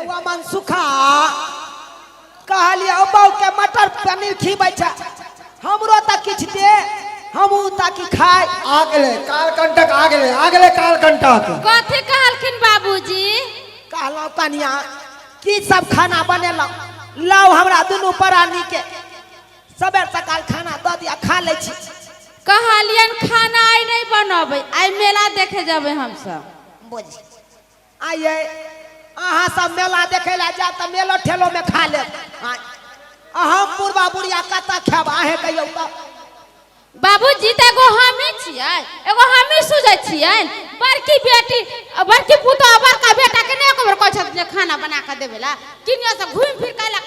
बौआ मनसुखा कहलियै बौ के मटर पनीर खिबै छै, हमरो तऽ किछु दे, हमहूँ ताकि खाय। आ गेलै कालकंटक, आ गेलै, आ गेलै कालकंटक। कथी कहलखिन बाबूजी? कहलहुँ कनिया, की सब खाना बनेलहुँ? लाउ हमरा दुनू प्राणी के सबेर सकाल खाना दऽ दिया, खा लै छी। कहलियन खाना आइ नहि बनबै, आइ मेला देखे जेबै हमसब। बुझ आइए, अहाँ सब मेला देखै लए जायब तऽ मेलो ठेलोमे खा लेब, आ हम बुढ़बा बुढ़िया कतऽ खायब, अहें कहियौ तऽ? बाबूजी, तऽ एगो हमही छियै, एगो हमही सुझै छियै। बड़की बेटी, बड़की पुतोह, बड़का बेटा के नहि एको बेर कहै छथिन जे खाना बना कऽ देबै लए। किनियो से घुमि फिर कऽ अयलक।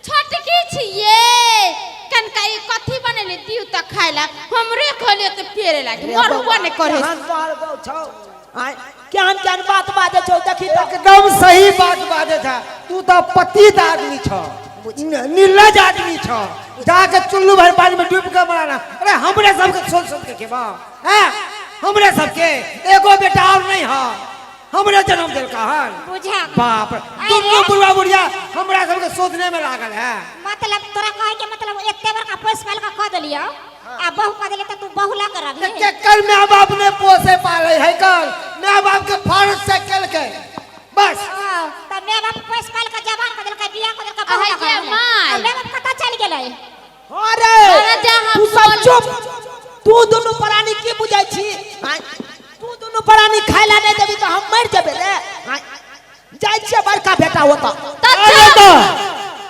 छोटकी छियै, कनिका ई कथी बनेली दियौ तऽ खाय लए। हमरे कहलियै तऽ पेरे लागि मरबो नहि करै। केहन तोहर बहू छौ आँय, केहन केहन बात बाजै छौ, देखी तऽ। एकदम सही बात बाजै छ तू, तऽ पतित आदमी छ, निर्लज आदमी छ। जाके चुल्लू भर पानी में डूब के मराना। अरे हमरे सबके सोच सोच के खेबा हैं? हमरे सबके एगो बेटा और नहीं है, हमरे जन्म देलका हन। बुझा बाप रे, दुनू बुढ़वा बुढ़िया हमरा सबके सोचने में लागल है। मतलब तोरा कहे के मतलब एते बड़का पोस पाल के कह देलियो आ बहू कह देलियो त तू बहू ला कर ते रही। केकर माय बाप ने पोसे पाले है? कर माय बाप के फर्ज से केलकै बस। त माय बाप पोस पाल के जवान कर देलकै, बियाह कर देलकै, बहू ला कर अहे रहलै। माय। आ माय बाप कतऽ चल गेलै? अरे अरे जा हम तू सब बोल- चुप। तू दुनू प्राणी की बुझै छी आँय? तू दुनू प्राणी खाय ला नहीं देबी तऽ हम मरि जेबै रे आँय? जाइ छियै बड़का बेटा ओतऽ। तऽ अरे जा। तो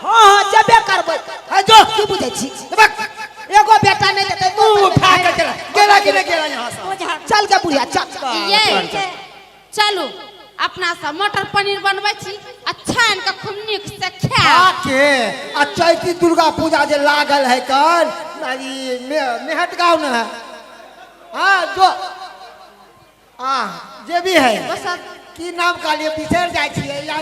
हँ हँ, जेबे करबै। है जो की बुझै छी? बक, एगो बेटा नहीं देतै तू उठा के चला गेला कि नहीं गेला यहाँ से? बुझा। चल गे बुढ़िया, चल। ये चलू, अपना सब मटर पनीर बनबै छी, अच्छा इनका खूब नीक से खायब। के आ चैती दुर्गा पूजा जे लागल है कल ई मेहट गाँव ने है। हाँ जो आ जे भी है बस। की नाम कहलिए, बिसरि जाइ छियै या।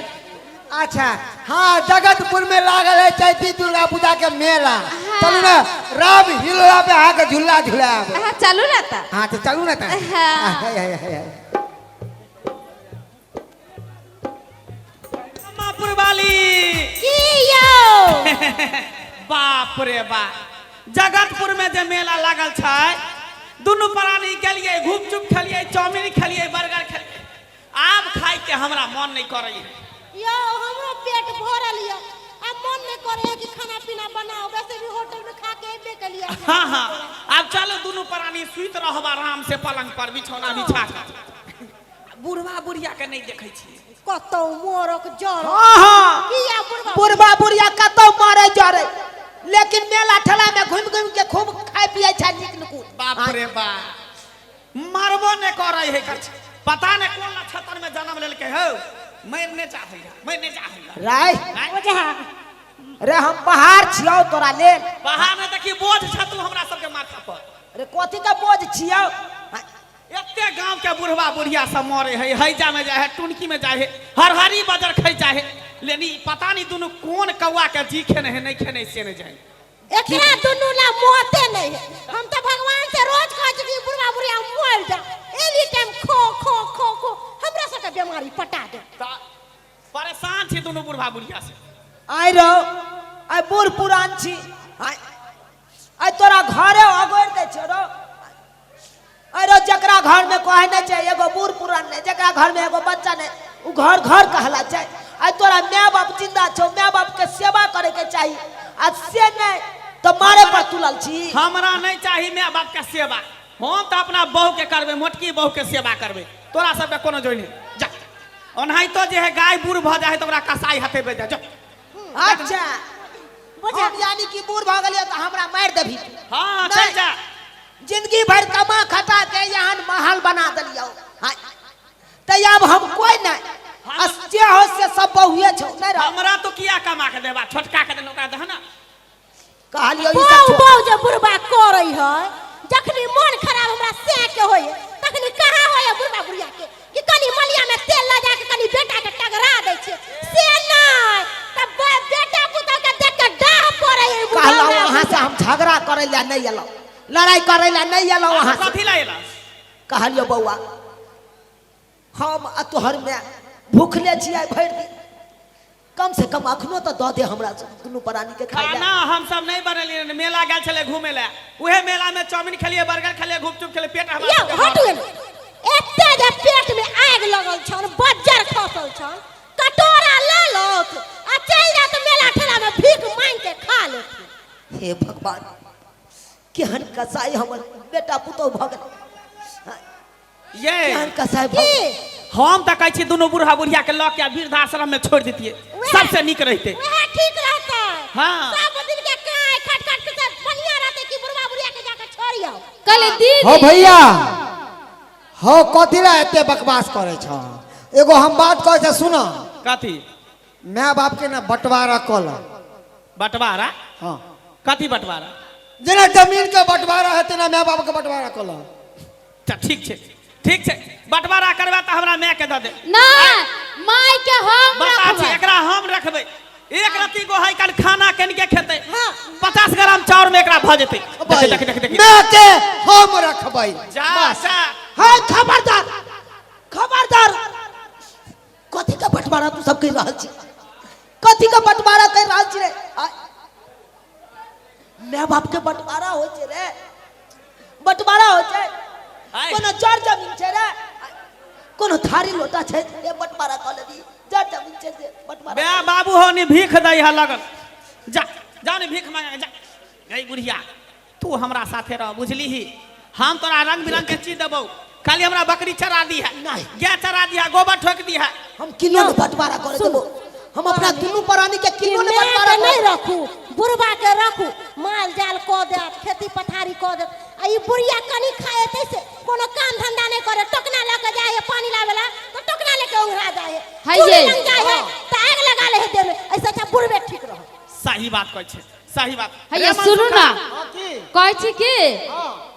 अच्छा हाँ, जगतपुर में लागल है चैती दुर्गा पूजा के मेला। चलू ने, राम हिलोला पे आके झूला झुलायब। हाँ, चलू ना तऽ। हाँ तो चलू ने तऽ। हाँ। है, है, है, है। मापुर वाली। की यौ? बाप रे बाप, जगतपुर में जे मेला लागल छै, दुनू प्राणी गेलियै, घुपचुप खेलियै, चाउमीन खेलियै, बर्गर खेलियै। आब खाय के हमरा मन नहीं करे। यौ, हमरो पेट भरल यऽ, आब मन नहीं करे है कि खाना पीना बनाओ। वैसे भी होटल में खा के अयबे केलियै। हाँ हाँ, आब चलू दुनू प्राणी सुति रहब आराम से पलंग पर बिछौना बिछा के। बुढ़वा बुढ़िया के नहीं देखै छियै। कतौ मोरक जर। हाँ हाँ। किया बुढ़वा? बुढ़बा बुढ़िया कतौ मरे जरे, लेकिन मेला ठेला में घुमि घुमि के खूब खाय पिए छै नीक नुकुत। बाप रे बाप, मरबो नहीं करे है कछ। पता नहीं कोन नक्षत्र में जन्म लेलकै हौ, मरने चाहै है, मरने चाहै है। राय। बुझा। रे, हम पहाड़ छियौ तोरा लेल? पहाड़ में देखी बोझ छ तू हमरा सबके माथा पर। रे, कथी के बोझ छियौ? एते गांव के बुढ़वा बुढ़िया सब मरे है, हैजा में जाए है, टुनकी में जाए है, हरहरी बजर खाई जाए है। लेकिन पता नहीं दुनू कोन कौआ के जी खेने है, नहीं खेने से नहीं जाए। एकरा दुनू ला मौते नहीं है। हम तो भगवान से रोज कहै छी कि बुढ़वा बुढ़िया मर जा, एनी टाइम खो खो खो खो हमरा सबके बीमारी पटा दे। तऽ परेशान छी दुनू बुढ़वा बुढ़िया से। आइ रहो, आइ बूढ़ पुरान छी, आइ आइ तोरा घरे अगोरि दै छियौ रौ। अरे जकरा घर में कहै नहि छै एगो बूढ़ पुरान नहि, जकरा घर में एगो बच्चा नहि, ओ घर घर कहला छै। आइ तोरा माय बाप जिंदा छौ, माय बाप के सेवा करे के चाही, आ से नहि तऽ मारे पर तुलल छी। हमरा नहीं चाही माय बाप के सेवा, हम तऽ अपना बहू के करबै, मोटकी बहू के सेवा करबै। तोरा सबके कोनो जोइ नहीं जा। ओनाहितो जे है गाय बूढ़ भऽ जाइ है तऽ ओकरा कसाई हाथे बेच जा। अच्छा। बुझा। हम यानी कि बूढ़ भऽ गेलियै तऽ हमरा मारि देबही? हाँ। नहि। चल जा। जिंदगी भरि कमा खटा के यहाँ महल बना देलियौ, हाँ। तऽ आब हम कोइ नहि, आ जे हो से सब बहुए छौ नहि रह। हमरा तो किया कमा के देबा? छोटका के देलहुँ, ओकरा दह ना। कहलियौ ई सब बौ छोड़। बौ जे बुढ़बा करै है, जखनी मन खराब हमरा से के होय तखनी कहाँ होय बुढ़बा बुढ़िया के कि कनी मलिया में तेल लगा के कनी बेटा के टगरा दै छै, से नहि तब बेटा पुतोह के देख के डाह पड़ै है बुढ़बा। कहलहुँ अहाँ से हम झगड़ा करै लए नहि एलहुँ, लड़ाई करै लए नहि एलहुँ अहाँ से। कथी लए एला? कहलियौ बौआ, हम आ तोहर माय भूखले छियै भरि दिन। कम से कम अखनो तऽ दऽ दे हमरा दुनू प्राणी के खाइ खाना हम सब नहीं बनेलियै रहे, मेला गेल छलै घूमे ला उहे मेला में चाउमीन खेलियै बर्गर खेलियै घुपचुप खेलियै पेट हमरा यौ सबके भरल। हटू एने एते जे पेट में आगि लगल छन बज्जर खसल छन कटोरा लऽ लौथ आ चलि जात मेला ठेला में भीख मांगि के खा लेथिन हे भगवान केहन कसाई हमर बेटा पुतोह भऽ गेल ये केहन कसाई भऽ की हम तऽ कहै छी दुनू बूढ़ा बुढ़िया के लऽ के आ वृद्धाश्रम में छोड़ि दितियै उएह- सबसे नीक रहितै उएह ठीक रहतै हाँ। सब दिन के काय खट खट के सब बढ़िया रहतै कि बुढ़वा बुढ़िया के जाके छोड़ियौ कहले दीदी हो भैया हो कथी ला एते बकवास करे छ एगो हम बात कहै छ सुन कथी माय बाप के ना बंटवारा कऽ ल बंटवारा हाँ कथी बंटवारा जेना जमीन के बंटवारा है तेना माय बाप के बंटवारा कऽ ल अच्छा ठीक छै ठीक छै बंटवारा करबै तऽ हमरा माय के दऽ दे नहीं माय के हम बता छी रखबै एकरा हम रखबै एक रत्ती गो है कल खाना कनिके खेतै हाँ। 50 ग्राम चाउर में एकरा भऽ जेतै देखी देखी देखी देखी माय के हम रखबै जा जा हे खबरदार खबरदार कथी के बंटवारा तू सब कहि रहल छी कथी के बंटवारा कहि रहल छी रे माय बाप के बंटवारा होइ छै रे बंटवारा होइ छै आय। कोनो जर जमीन छै रे कोनो थारी लोटा छै रे बंटवारा कऽ लेबी जर जमीन छै से बंटवारा बे बाबू हो नी भीख दै है लगल जा जा नी भीख मांगे जा गई बुढ़िया तू हमरा साथे रह बुझलीही हम तोरा रंग बिरंग के चीज देबौ खाली हमरा बकरी चरा दी है नहीं। गाय चरा दी है गोबर ठोक दी है हम किलो ने बंटवारा करे देबो हम अपना दुनू प्राणी के कि किलो ने माय बंटवारा के नहीं करे रखू बुढ़बा के रखू माल जाल कऽ देत खेती पथारी कऽ देत आ ई बुढ़िया कनी खाए से कोनो काम धंधा नहीं करे टोकना लऽ के जाए है पानी लावे ला तो टोकना लेके ओंघरा जाए है है चूल्ही ये। लग जाए है तो आग लगा ले है देह में ऐसे अच्छा बुढ़बे ठीक रहो सही बात कहै छै सही बात हैया रे सुनू मनसुखा, ना की कहै छी कि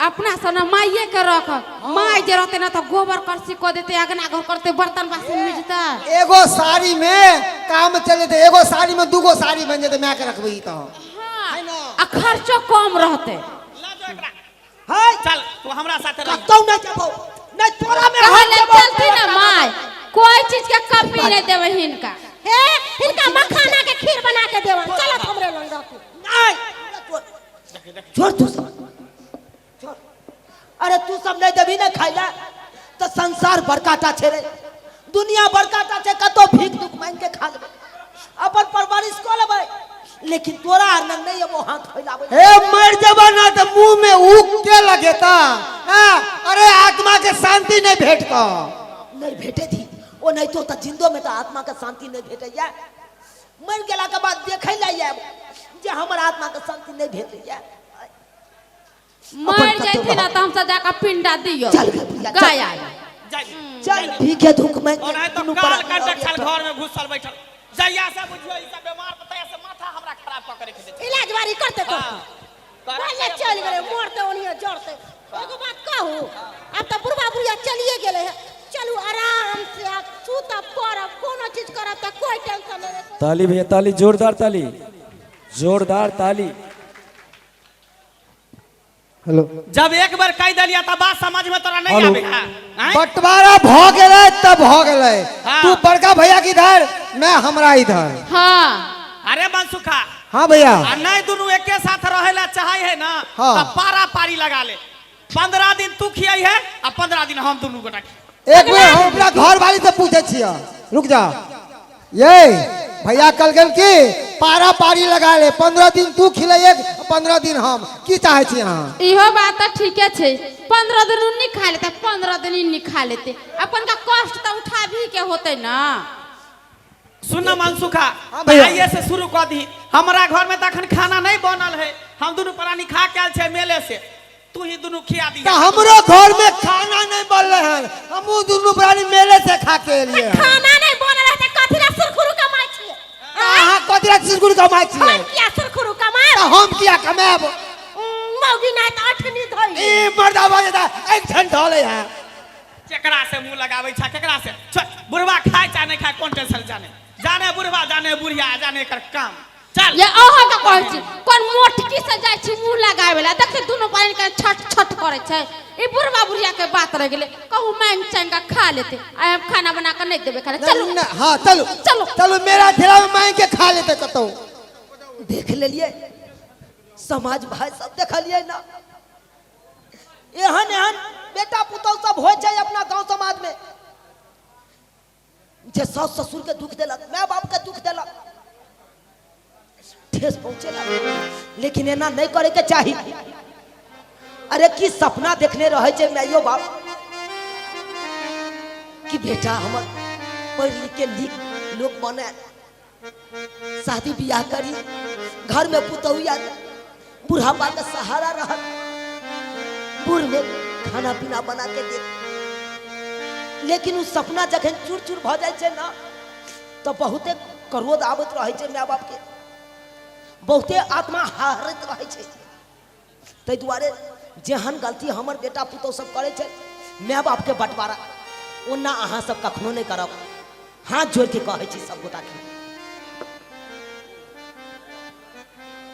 अपना सन माइये के रख माय जे रहते ना तो गोबर करसी कऽ देते अगना घर करते बर्तन बासन मिजता एगो साड़ी में काम चले जेतै एगो साड़ी में दूगो साड़ी बन जेतै माय के रखबै ई तऽ हाँ आ खर्चो कम रहते लऽ जो एकरा है चल तू हमरा साथे रह कतौ नहीं जेबो नहीं तोरा में हम कहले जेबो चलती ना माय कोई चीज के कमी नहीं देवे हिनका हे हिनका मखाना के खीर बना के देवन चलत हमरे लंग रहतू नहीं छोड़ तू सब छोड़ अरे तू सब नहीं देबी ना खाइला तो संसार बड़काटा छै रे दुनिया बड़काटा छै कतौ भीख दुख मांगि के खा लेबै अपन परवरिश कऽ लेबै लेकिन तोरा आर लग नहीं एबो हाथ फैलाबै हे मर जबा ना तो मुंह में उग के लगेता हाँ, अरे आत्मा के शांति नहीं भेटता नहीं भेटे थी ओ नहीं तो तऽ जिंदो में तऽ आत्मा के शांति नहीं भेटैया मरि गेला के बाद देखै लए आयब जे हमर आत्मा के शांति नहीं भेटैया मर अपन कतौ जैथिन ना तो हम सब जाकर पिंडा दियो चल गे बुढ़िया, चल। गाय आय जाय चल भीखे धूख में और नहीं तो दुनू काल प्राणी कंटक छल रहब। घर में घुसल बैठल जहिया से बुझियो ई सब बीमार पता से माथा हमरा खराब कऽ के रख दे इलाज बारी करते हाँ। करते पहले चल गेलै मरते ओनिए जरते एगो बात कहू आब तऽ बुढ़बा बुढ़िया चलिए गेलै है चलू आराम से आब सुतब करब कोनो चीज करब तऽ कोई टेंशन नहीं रहत। ताली भैया ताली जोरदार ताली जोरदार ताली हेलो जब एक बार कह दिलिया तब बात समझ में तोरा नहीं हेलो। आवे है आँय? बंटवारा भ गेलै तब भ गेलै हाँ। तू बड़का भैया के इधर मैं हमरा इधर हाँ अरे मनसुखा हाँ भैया आ नहीं दोनों एके साथ रहे ला चाहे है ना हाँ। तब पारा पारी लगा ले 15 दिन तू खियाई है आ 15 दिन हम दोनों गोटा खियाई। एक बेर हम अपना घर वाली से पूछे छियै रुक जा ये भैया कल गेल की पारा पारी लगा ले 15 दिन तू खिले एक 15 दिन हम की चाहे छी अहाँ इहो बात तऽ ठीके छै 15 दिन उन्नी खा लेते 15 दिन इन्नी खा लेते अपन का कष्ट तऽ उठाबी के होते ना सुन ना मनसुखा हाँ भैया। आइए से शुरू कऽ दी हमरा घर में तो अखन खाना नहीं बनल है हम दोनों प्राणी खा के आयल छै मेले से तू ही दोनों खिया दी तऽ हमरो घर में खाना नहीं बनले हन हमहू दुनू प्राणी मेले से खा के एलिए हन। खाना नहीं बनल है तऽ कथी ला सुरखुरु कमाइ छियै अहाँ कथी ला सिसगुर कमाइ छियै हम किया सुरखुरु कमाएब तऽ हम किया कमाएब मौगी नहीं तऽ अठनी धोइ ई मर्दाबा जेता एक ठन ढले है केकरा से मुंह लगाबै छा केकरा से छोड़ बुढ़वा खाए चाहे नहीं खाए कोन टेंशन जाने जाने बुढ़वा जाने बुढ़िया जाने एकर काम चल ये अहाँ के कहै छी कोन मोटकी से जाइ छी मुंह लगावे ला देखै दुनू पानि के छट छट करै छै ई बुढ़वा बुढ़िया के बात रह गेलै कहू मांगि चांगि के खा लेते आइ हम खाना बना के नहि देबै खाना चलू नहीं, नहीं, हाँ चलू चलू। चलू मेरा ठेला में मांग के खा लेते कतौ देख लेलिए समाज भाई सब देखलिए ना एहन एहन बेटा पुतहु सब होइ छै अपना गांव समाज में जे सास ससुर के दुख देलक माय बाप के दुख देलक ठेस पहुंचेलक लेकिन एना नहीं करे के चाही अरे की सपना देखने रहे छै माइयो बाप कि बेटा हमर पढ़ लिख के नीक लोग बने शादी बियाह करी घर में पुतहु आ बुढ़ापा के सहारा रहत बूढ़ में खाना पीना बना के दे लेकिन उ सपना जखन चूर चूर भऽ जाइ छै ना तऽ बहुते क्रोध आबैत रहै छै माय बापके बहुते आत्मा हारैत रहै छै ताहि दुआरे जेहन गलती हमर बेटा पुतहु सब करै छै माय बापके बँटवारा ओना अहाँ सब कखनो नहि करब हाथ जोड़ि के कहै छी सब गोटाके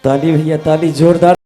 ताली भैया ताली जोरदार।